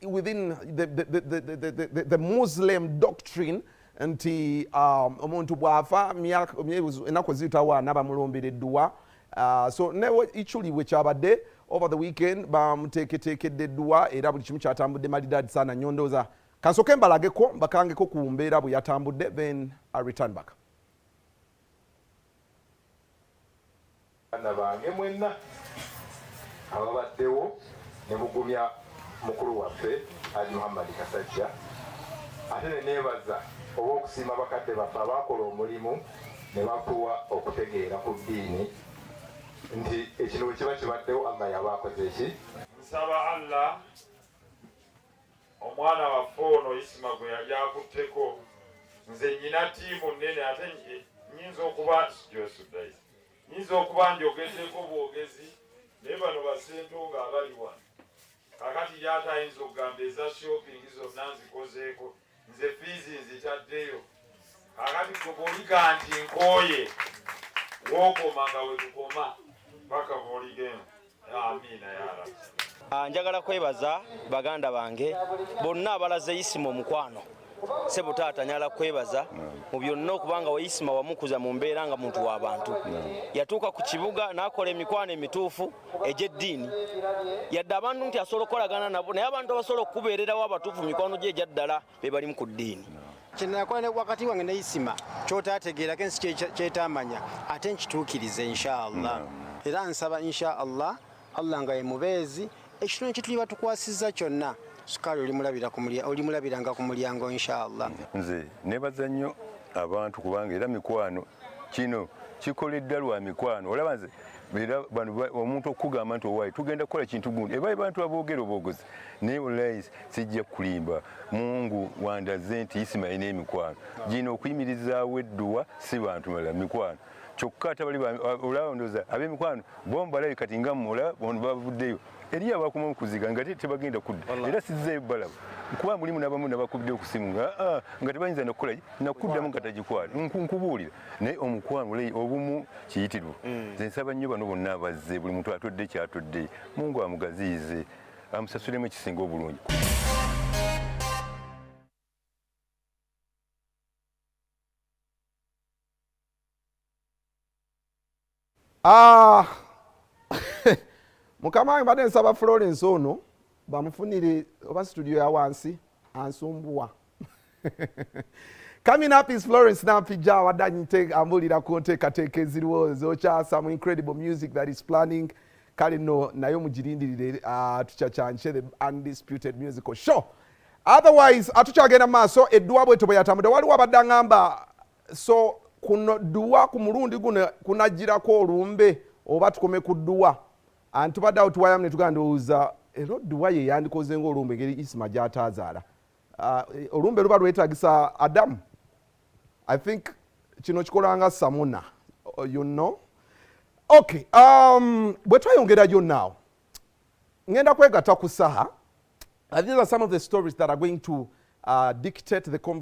within the Muslim doctrine nti omuntu bw'afa ennaku eziyitawo ana bamulumbira edduwa. So ne Ichuli bwe kyabadde over the weekend, bamuteeketeekedde edduwa era buli kimu kyatambudde malidaadi sana nnyo. Ndowooza kansooke mbalageko, mbakangeko ku mbeera bwe yatambudde, then I return back. Baana bange mwenna ababaddewo ne mugumya mukulu waffe Haji Muhammad Kasajja, ate ne neebaza oba okusiima bakadde baffe abaakola omulimu ne batuwa okutegeera ku ddiini nti ekino bwe kiba kibaddewo, Allah yaba akoze eki. Nsaba Allah, omwana waffe ono Isima gwe yali akutteko, nze nyina ttiimu nnene, ate nyinza okuba josudais, nyinza okuba njogeddeko bwogezi, naye bano basento nga abali wano kakati yate ayinza okugamba eza shopping zonna nzikozeeko nze, fees nzitaddeyo. Kakati gwe bw'oliga nti nkooye, wookoma nga wetukoma paka bw'oligenda. Amiina ya Rabbi. Njagala kwebaza baganda bange bonna abalaze Isima omukwano. Sebo taata, njagala kwebaza mu byonna okubanga we Isima wamukuza mu mbeera nga muntu w'abantu. Yatuuka ku kibuga n'akola emikwano emituufu egy'eddiini, yadde abantu nti asobola okukolagana nabo, naye abantu abasobola okubeererawo abatuufu mikwano gye egya ddala be balimu ku ddiini. Kyenakola ne wakati wange ne Isima kyotategeerako ensi kyetamanya, ate nkituukirize inshaallah. Era nsaba inshaallah Allah nga ye mubeezi, ekitono kye tuli batukwasizza kyonna, sukaali olimulabiranga ku mulyango inshaallah. Nze nebaza nnyo abantu kubanga era mikwano, kino kikoleddwa lwa mikwano. Olaba nze era bano omuntu okugamba nti owaayi tugenda kukola kintu gundi, eba bantu aboogera obwogozi, naye wallahi sijja kulimba, Mungu wandaze nti Isima alina emikwano gino okuyimirizaawo edduwa, si bantu malala, mikwano kyokka. Ate bali olaba ndowooza ab'emikwano bo mbalabe kati nga mmwe, olaba bono bavuddeyo eri abakoma okuziga nga tebagenda kudda, era sizzeeyo balaba kuba mulimu n'abamu nabakubidde okusimu nga nga tebayinza nakukola nakuddamu nga tagikwala. Nkubuulira, naye omukwano olei obumu kiyitirivu. Nze nsaba nnyo bano bonna abazze, buli muntu atodde kyatodde, Mungu amugaziyize, amusasulemu ekisinga obulungi. Ah, mukama wange, mbadde nsaba Florence ono bamufunire oba studio ya wansi, ansumbuwa. Coming up is Florence Nampija, awadde ambuulira ku nteekateeka eziriwo ezokya, some incredible music that is planning. Kale nno naye mugirindirire, tukyakyanche the undisputed musical show. Otherwise atukyagenda mu maaso, edduwa bwetyo bwe yatambudde. Waliwo abadde aŋŋamba, so kuno dduwa ku mulundi guno kunagirako olumbe oba tukome ku dduwa? Antubadde awo tuwayamu ne tugamba, ndowooza era odduwa ye yandikoze ngaolumbe engeri Isima gy'ataazaala. Olumbe luba lwetagisa adamu. I think kino kikolanga samuna. Okay, bwe tweyongerayo now ngenda kwegatta ku saha. These are some of the stories that are going to dictate the